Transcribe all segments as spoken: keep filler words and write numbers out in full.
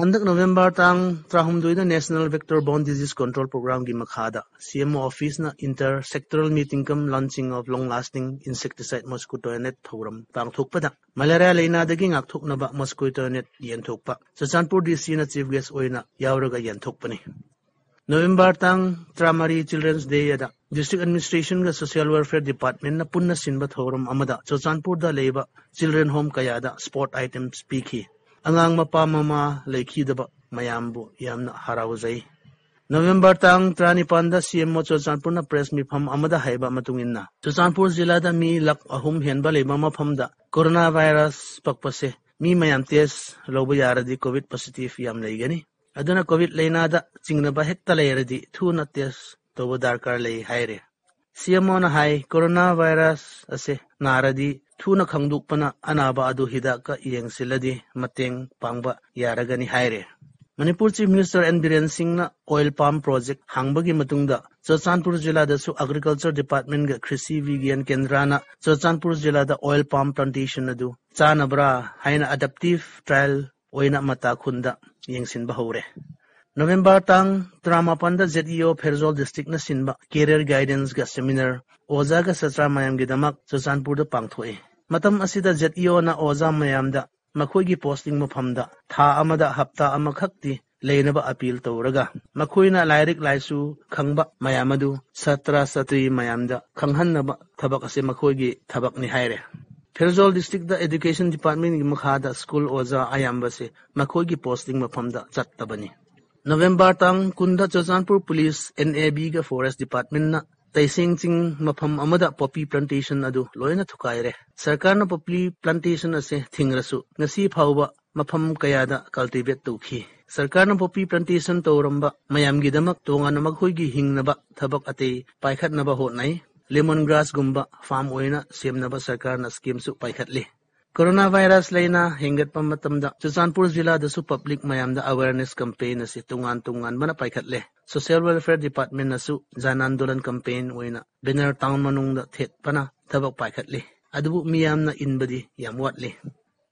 ꯍꯟꯗꯛ ꯅꯣꯕꯦꯝꯕꯔ ꯇꯥꯡ ꯇꯔꯥꯍꯨꯝꯗꯣꯏꯗ National Vector Borne Disease Control Programꯒꯤ ꯃꯈꯥꯗ C M O officeꯅ inter sectoral meeting cum launching of long lasting insecticide mosquito net ꯊꯧꯔꯝ ꯄꯥꯡꯊꯣꯛꯄꯗ malaria ꯂꯥꯏꯅꯥꯗꯒꯤ ꯉꯥꯛꯊꯣꯛꯅꯕ mosquito net ꯌꯦꯟꯊꯣꯛꯄ Churachandpur D Cꯅ chief guest ꯑꯣꯏꯅ ꯌꯥꯎꯔꯒ ꯌꯦꯟꯊꯣꯛꯄꯅꯤ꯫ November ꯇꯥꯡ ꯇꯔꯥꯃꯔꯤ Children's Day ꯑꯗ district administrationꯒ social welfare departmentꯅ ꯄꯨꯟꯅ ꯁꯤꯟꯕ ꯊꯧꯔꯝ ꯑꯃꯗ ꯆꯨꯔꯆꯥꯟꯄꯨꯔꯗ ꯂꯩꯕ children home ꯀꯌꯥꯗ sport items ꯄꯤꯈꯤ꯫ ꯑꯉꯥꯡ ꯃꯄꯥ ꯃꯃꯥ ꯂꯩꯈꯤꯗꯕ ꯃꯌꯥꯝꯕꯨ ꯌꯥꯝꯅ ꯍꯔꯥꯎꯖꯩ꯫ ꯅꯣꯕꯦꯝꯕꯔ ꯇꯥꯡ ꯇꯔꯥꯅꯤꯄꯥꯟꯗ C M O ꯆꯨꯔꯆꯥꯟꯄꯨꯔꯅ press ꯃꯤꯐꯝ ꯑꯃꯗ ꯍꯥꯏꯕ ꯃꯇꯨꯡ ꯏꯟꯅ, ꯆꯨꯔꯆꯥꯟꯄꯨꯔ ꯖꯤꯂꯥꯗ ꯃꯤ ꯂꯥꯈ ꯑꯍꯨꯝ ꯍꯦꯟꯕ ꯂꯩꯕ ꯃꯐꯝꯗ ꯀꯣꯔꯣꯅꯥ ꯚꯥꯏꯔꯁ ꯄꯛꯄꯁꯦ ꯃꯤ ꯃꯌꯥꯝ test ꯂꯧꯕ ꯌꯥꯔꯗꯤ COVID positive ꯌꯥꯝ ꯂꯩꯒꯅꯤ꯫ ꯑꯗꯨꯅ COVID ꯂꯥꯏꯅꯥꯗ ꯆꯤꯡꯅꯕ ꯍꯦꯛꯇ ꯂꯩꯔꯗꯤ ꯊꯨꯅ test ꯇꯧꯕ ꯗꯔꯀꯥꯔ ꯂꯩ ꯍꯥꯏꯔꯦ꯫ C M Oꯅ ꯍꯥꯏ, ꯀꯣꯔꯣꯅꯥ ꯚꯥꯏꯔꯁ ꯑꯁꯦ ꯅꯥꯔꯗꯤ ꯊꯨꯅ ꯈꯪꯗꯣꯛꯄꯅ ꯑꯅꯥꯕ ꯑꯗꯨ ꯍꯤꯗꯥꯛꯀ ꯌꯦꯡꯁꯤꯜꯂꯗꯤ ꯃꯇꯦꯡ ꯄꯥꯡꯕ ꯌꯥꯔꯒꯅꯤ ꯍꯥꯏꯔꯦ꯫ Manipur Chief Minister N Biren Singhꯅ oil palm project ꯍꯥꯡꯕꯒꯤ ꯃꯇꯨꯡꯗ ꯆꯨꯔꯆꯥꯟꯄꯨꯔ ꯖꯤꯂꯥꯗꯁꯨ Agriculture Departmentꯒ ꯀ꯭ꯔꯤꯁꯤ ꯚꯤꯒ꯭ꯌꯥꯟ ꯀꯦꯟꯗ꯭ꯔꯅ ꯆꯨꯔꯆꯥꯟꯄꯨꯔ ꯖꯤꯂꯥꯗ oil palm plantation ꯑꯗꯨ ꯆꯥꯅꯕ꯭ꯔꯥ ꯍꯥꯏꯅ adaptive trial ꯑꯣꯏꯅ ꯃꯇꯥ ꯈꯨꯟꯗ ꯌꯦꯡꯁꯤꯟꯕ ꯍꯧꯔꯦ꯫ ꯅꯣꯕꯦꯝꯕꯔ ꯇꯥꯡ ꯇꯔꯥꯃꯥꯄꯟꯗ Z E O ꯐꯦꯔꯖꯣꯜ districtꯅ ꯁꯤꯟꯕ career guidanceꯒ seminar ꯑꯣꯖꯥꯒ ꯁꯥꯇ꯭ꯔ ꯃꯌꯥꯝꯒꯤꯗꯃꯛ ꯆꯨꯔꯆꯥꯟꯄꯨꯔꯗ ꯄꯥꯡꯊꯣꯛꯏ꯫ ꯃꯇꯝ ꯑꯁꯤꯗ Z E Oꯅ ꯑꯣꯖꯥ ꯃꯌꯥꯝꯗ ꯃꯈꯣꯏꯒꯤ posting ꯃꯐꯝꯗ ꯊꯥ ꯑꯃꯗ ꯍꯞꯇꯥ ꯑꯃꯈꯛꯇꯤ ꯂꯩꯅꯕ appeal ꯇꯧꯔꯒ ꯃꯈꯣꯏꯅ ꯂꯥꯏꯔꯤꯛ ꯂꯥꯏꯁꯨ ꯈꯪꯕ ꯃꯌꯥꯝ ꯑꯗꯨ ꯁꯥꯇ꯭ꯔ ꯁꯥꯇ꯭ꯔꯤ ꯃꯌꯥꯝꯗ ꯈꯪꯍꯟꯅꯕ ꯊꯕꯛ ꯑꯁꯤ ꯃꯈꯣꯏꯒꯤ ꯊꯕꯛꯅꯤ ꯍꯥꯏꯔꯦ꯫ ꯐꯦꯔꯖꯣꯜ districtꯇ Education Departmentꯀꯤ ꯃꯈꯥꯗ school ꯑꯣꯖꯥ ꯑꯌꯥꯝꯕꯁꯦ ꯃꯈꯣꯏꯒꯤ posting ꯃꯐꯝꯗ ꯆꯠꯇꯕꯅꯤ꯫ ꯅꯣꯕꯦꯝꯕꯔ ꯇꯥꯡ ꯀꯨꯟꯗ Churachandpur police, N A Bꯒ Forest Departmentꯅ ꯇꯩꯁꯦꯡ ꯆꯤꯡ ꯃꯐꯝ ꯑꯃꯗ poppy plantation ꯑꯗꯨ ꯂꯣꯏꯅ ꯊꯨꯒꯥꯏꯔꯦ꯫ ꯁꯔꯀꯥꯔꯅ poppy plantation ꯑꯁꯦ ꯊꯤꯡꯂꯁꯨ ꯉꯁꯤ ꯐꯥꯎꯕ ꯃꯐꯝ ꯀꯌꯥꯗ cultivate ꯇꯧꯈꯤ꯫ ꯁꯔꯀꯥꯔꯅ poppy plantation ꯇꯧꯔꯝꯕ ꯃꯌꯥꯝꯒꯤꯗꯃꯛ ꯇꯣꯉꯥꯟꯅ ꯃꯈꯣꯏꯒꯤ ꯍꯤꯡꯅꯕ ꯊꯕꯛ ꯑꯇꯩ ꯄꯥꯏꯈꯠꯅꯕ ꯍꯣꯠꯅꯩ꯫ Lemon grassꯒꯨꯝꯕ farm ꯑꯣꯏꯅ ꯁꯦꯝꯅꯕ ꯁꯔꯀꯥꯔꯅ schemeꯁꯨ ꯄꯥꯏꯈꯠꯂꯤ꯫ ꯀꯣꯔꯣꯅꯥ ꯚꯥꯏꯔꯁ ꯂꯥꯏꯅꯥ ꯍꯦꯟꯒꯠꯄ ꯃꯇꯝꯗ ꯆꯨꯔꯆꯥꯟꯄꯨꯔ ꯖꯤꯂꯥꯗꯁꯨ public ꯃꯌꯥꯝꯗ awareness campaign ꯑꯁꯤ ꯇꯣꯉꯥꯟ ꯇꯣꯉꯥꯟꯕꯅ ꯄꯥꯏꯈꯠꯂꯦ꯫ Social Welfare Departmentꯅꯁꯨ Jan Andolan campaign ꯑꯣꯏꯅ banner town ꯃꯅꯨꯡꯗ ꯊꯦꯠꯄꯅ ꯊꯕꯛ ꯄꯥꯏꯈꯠꯂꯤ꯫ ꯑꯗꯨꯕꯨ ꯃꯤꯌꯥꯝꯅ ꯏꯟꯕꯗꯤ ꯌꯥꯝ ꯋꯥꯠꯂꯤ꯫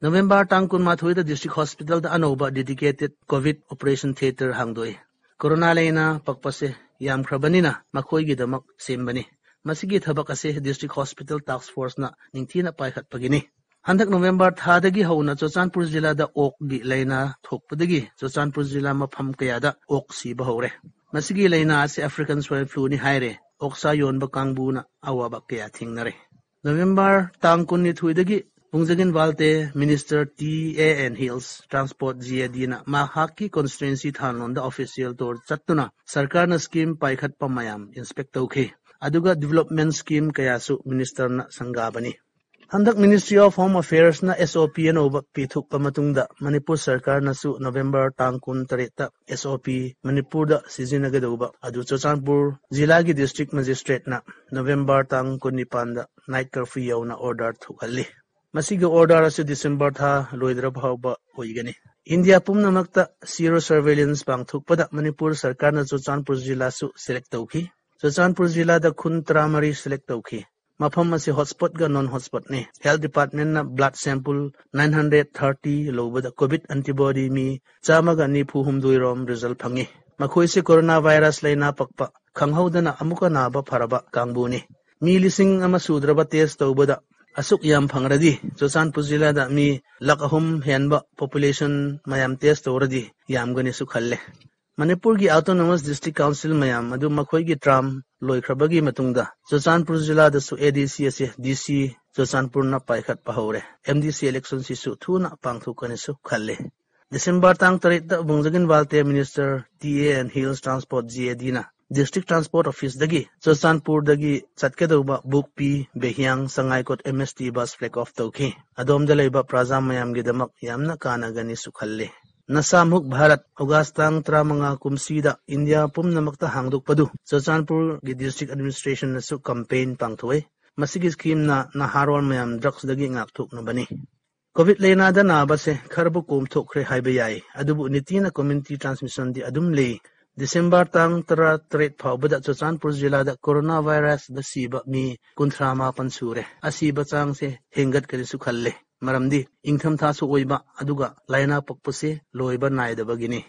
ꯅꯕꯦꯝꯕꯔ ꯇꯥꯡ ꯀꯨꯟꯃꯥꯊꯣꯏꯗ district hospitalꯗ ꯑꯅꯧꯕ dedicated COVID operation theatre ꯍꯥꯡꯗꯣꯛꯏ꯫ ꯀꯣꯔꯣꯅꯥ ꯂꯩꯅꯥ ꯄꯛꯄꯁꯦ ꯌꯥꯝꯈ꯭ꯔꯕꯅꯤꯅ ꯃꯈꯣꯏꯒꯤꯗꯃꯛ ꯁꯦꯝꯕꯅꯤ꯫ ꯃꯁꯤꯒꯤ ꯊꯕꯛ ꯑꯁꯤ district hospital task forceꯅ ꯅꯤꯡꯊꯤꯅ ꯄꯥꯏꯈꯠꯄꯒꯤꯅꯤ꯫ ꯍꯟꯗꯛ ꯅꯕꯦꯝꯕꯔ ꯊꯥꯗꯒꯤ ꯍꯧꯅ ꯆꯨꯔꯆꯥꯟꯄꯨꯔ ꯖꯤꯂꯥꯗ ꯑꯣꯛꯀꯤ ꯂꯥꯏꯅꯥ ꯊꯣꯛꯄꯗꯒꯤ ꯆꯨꯔꯆꯥꯟꯄꯨꯔ ꯖꯤꯂꯥ ꯃꯐꯝ ꯀꯌꯥꯗ ꯑꯣꯛ ꯁꯤꯕ ꯍꯧꯔꯦ꯫ ꯃꯁꯤꯒꯤ ꯂꯥꯏꯅꯥ ꯑꯁꯤ African swine fluꯅꯤ ꯍꯥꯏꯔꯦ꯫ ꯑꯣꯛꯁꯥ ꯌꯣꯟꯕ ꯀꯥꯡꯕꯨꯅ ꯑꯋꯥꯕ ꯀꯌꯥ ꯊꯦꯡꯅꯔꯦ꯫ ꯅꯕꯦꯝꯕꯔ ꯇꯥꯡ ꯀꯨꯟꯅꯤꯊꯣꯏꯗꯒꯤ ꯄꯨꯡꯖꯒꯤꯟ ꯋꯥꯜꯇꯦ Minister TA and Hills Transport GADꯅ ꯃꯍꯥꯛꯀꯤ constituency ꯊꯥꯟꯂꯣꯟꯗ official tour ꯆꯠꯇꯨꯅ ꯁꯔꯀꯥꯔꯅ scheme ꯄꯥꯏꯈꯠꯄ ꯃꯌꯥꯝ inspect ꯇꯧꯈꯤ꯫ ꯑꯗꯨꯒ development scheme ꯀꯌꯥꯁꯨ ministerꯅ ꯁꯪꯒꯥꯕꯅꯤ꯫ ꯍꯟꯗꯛ Ministry of Home Affairsꯅ SOP ꯑꯅꯧꯕ ꯄꯤꯊꯣꯛꯄ ꯃꯇꯨꯡꯗ ꯃꯅꯤꯄꯨꯔ ꯁꯔꯀꯥꯔꯅꯁꯨ ꯅꯕꯦꯝꯕꯔ ꯇꯥꯡ ꯀꯨꯟꯇꯔꯦꯠꯇ SOP ꯃꯅꯤꯄꯨꯔꯗ ꯁꯤꯖꯤꯟꯅꯒꯗꯧꯕ ꯑꯗꯨ ꯆꯨꯔꯆꯥꯟꯄꯨꯔ ꯖꯤꯂꯥꯒꯤ district magistrateꯅ ꯅꯕꯦꯝꯕꯔ ꯇꯥꯡ ꯀꯨꯟꯅꯤꯄꯥꯟꯗ night curfew ꯌꯧꯅ order ꯊꯣꯛꯍꯜꯂꯤ꯫ ꯃꯁꯤꯒꯤ order ꯑꯁꯤ ꯗꯤꯁꯦꯝꯕꯔ ꯊꯥ ꯂꯣꯏꯗ꯭ꯔ ꯐꯥꯎꯕ ꯑꯣꯏꯒꯅꯤ꯫ ꯏꯟꯗꯤꯌꯥ ꯄꯨꯝꯅꯃꯛꯇ sero surveillance ꯄꯥꯡꯊꯣꯛꯄꯗ ꯃꯅꯤꯄꯨꯔ ꯁꯔꯀꯥꯔꯅ ꯆꯨꯔꯆꯥꯟꯄꯨꯔ ꯖꯤꯂꯥꯁꯨ select ꯇꯧꯈꯤ꯫ ꯆꯨꯔꯆꯥꯟꯄꯨꯔ ꯖꯤꯂꯥꯗ ꯈꯨꯟ ꯇꯔꯥꯃꯔꯤ select ꯇꯧꯈꯤ꯫ ꯃꯐꯝ ꯑꯁꯤ hotspotꯒ non hotspotꯅꯤ꯫ Health departmentꯅ blood sample nine hundred thirty ꯂꯧꯕꯗ COVID antibody ꯃꯤ ꯆꯥꯝꯃꯒ ꯅꯤꯐꯨ ꯍꯨꯝꯗꯣꯏ ꯔꯣꯝ result ꯐꯪꯉꯤ꯫ ꯃꯈꯣꯏꯁꯤ ꯀꯣꯔꯣꯅꯥ ꯚꯥꯏꯔꯁ ꯂꯩꯅꯥ ꯄꯛꯄ ꯈꯪꯍꯧꯗꯅ ꯑꯃꯨꯛꯀ ꯅꯥꯕ ꯐꯔꯕ ꯀꯥꯡꯕꯨꯅꯤ꯫ ꯃꯤ ꯂꯤꯁꯤꯡ ꯑꯃ ꯁꯨꯗ꯭ꯔꯕ test ꯇꯧꯕꯗ ꯑꯁꯨꯛ ꯌꯥꯝ ꯐꯪꯂꯗꯤ ꯆꯨꯔꯆꯥꯟꯄꯨꯔ ꯖꯤꯂꯥꯗ ꯃꯤ ꯂꯥꯈ ꯑꯍꯨꯝ ꯍꯦꯟꯕ population ꯃꯌꯥꯝ test ꯇꯧꯔꯗꯤ ꯌꯥꯝꯒꯅꯤꯁꯨ ꯈꯜꯂꯦ꯫ ꯃꯅꯤꯄꯨꯔꯒꯤ autonomous district council ꯃꯌꯥꯝ ꯑꯗꯨ ꯃꯈꯣꯏꯒꯤ term ꯂꯣꯏꯈ꯭ꯔꯕꯒꯤ ꯃꯇꯨꯡꯗ ꯆꯨꯔꯆꯥꯟꯄꯨꯔ ꯖꯤꯂꯥꯗꯁꯨ ADC ꯑꯁꯤ DC ꯆꯨꯔꯆꯥꯟꯄꯨꯔꯅ ꯄꯥꯏꯈꯠꯄ ꯍꯧꯔꯦ꯫ MDC election ꯁꯤꯁꯨ ꯊꯨꯅ ꯄꯥꯡꯊꯣꯛꯀꯅꯤꯁꯨ ꯈꯜꯂꯤ꯫ ꯗꯤꯁꯦꯝꯕꯔ ꯇꯥꯡ ꯇꯔꯦꯠꯇ ꯕꯨꯡꯖꯒꯤꯟ ꯋꯥꯜꯇꯦ Minister TA and Hills Transport GADꯅ district transport officeꯗꯒꯤ ꯆꯨꯔꯆꯥꯟꯄꯨꯔꯗꯒꯤ ꯆꯠꯀꯗꯧꯕ ꯕꯨꯛꯄꯤ, ꯕꯦꯍꯤꯌꯥꯡ, ꯁꯉꯥꯏꯀꯣꯠ MST bus flag off ꯇꯧꯈꯤ꯫ ꯑꯗꯣꯝꯗ ꯂꯩꯕ ꯄ꯭ꯔꯖꯥ ꯃꯌꯥꯝꯒꯤꯗꯃꯛ ꯌꯥꯝꯅ ꯀꯥꯟꯅꯒꯅꯤꯁꯨ ꯈꯜꯂꯤ꯫ ꯅꯁꯥꯃꯨꯛ ꯚꯥꯔꯠ August ꯇꯥꯡ ꯇꯔꯥꯃꯉꯥ ꯀꯨꯝꯁꯤꯗ ꯏꯟꯗꯤꯌꯥ ꯄꯨꯝꯅꯃꯛꯇ ꯍꯥꯡꯗꯣꯛꯄꯗꯨ ꯆꯨꯔꯆꯥꯟꯄꯨꯔꯒꯤ district administrationꯅꯁꯨ campaign ꯄꯥꯡꯊꯣꯛꯏ꯫ ꯃꯁꯤꯒꯤ schemeꯅ ꯅꯍꯥꯔꯣꯜ ꯃꯌꯥꯝ drugsꯗꯒꯤ ꯉꯥꯛꯊꯣꯛꯅꯕꯅꯤ꯫ COVID ꯂꯥꯏꯅꯥꯗ ꯅꯥꯕꯁꯦ ꯈꯔꯕꯨ ꯀꯣꯝꯊꯣꯛꯈ꯭ꯔꯦ ꯍꯥꯏꯕ ꯌꯥꯏ, ꯑꯗꯨꯕꯨ ꯅꯤꯇꯤꯅ community transmissionꯗꯤ ꯑꯗꯨꯝ ꯂꯩ꯫ ꯗꯤꯁꯦꯝꯕꯔ ꯇꯥꯡ ꯇꯔꯥꯇꯔꯦꯠ ꯐꯥꯎꯕꯗ ꯆꯨꯔꯆꯥꯟꯄꯨꯔ ꯖꯤꯂꯥꯗ ꯀꯣꯔꯣꯅꯥ ꯚꯥꯏꯔꯁꯇ ꯁꯤꯕ ꯃꯤ ꯀꯨꯟꯊ꯭ꯔꯥ ꯃꯥꯄꯟ ꯁꯨꯔꯦ꯫ ꯑꯁꯤꯕ ꯆꯥꯡꯁꯦ ꯍꯦꯟꯒꯠꯀꯅꯤꯁꯨ ꯈꯜꯂꯦ꯫ ꯃꯔꯝꯗꯤ ꯏꯪꯊꯝꯊꯥꯁꯨ ꯑꯣꯏꯕ, ꯑꯗꯨꯒ ꯂꯥꯏꯅꯥ ꯄꯛꯄꯁꯦ ꯂꯣꯏꯕ ꯅꯥꯏꯗꯕꯒꯤꯅꯤ꯫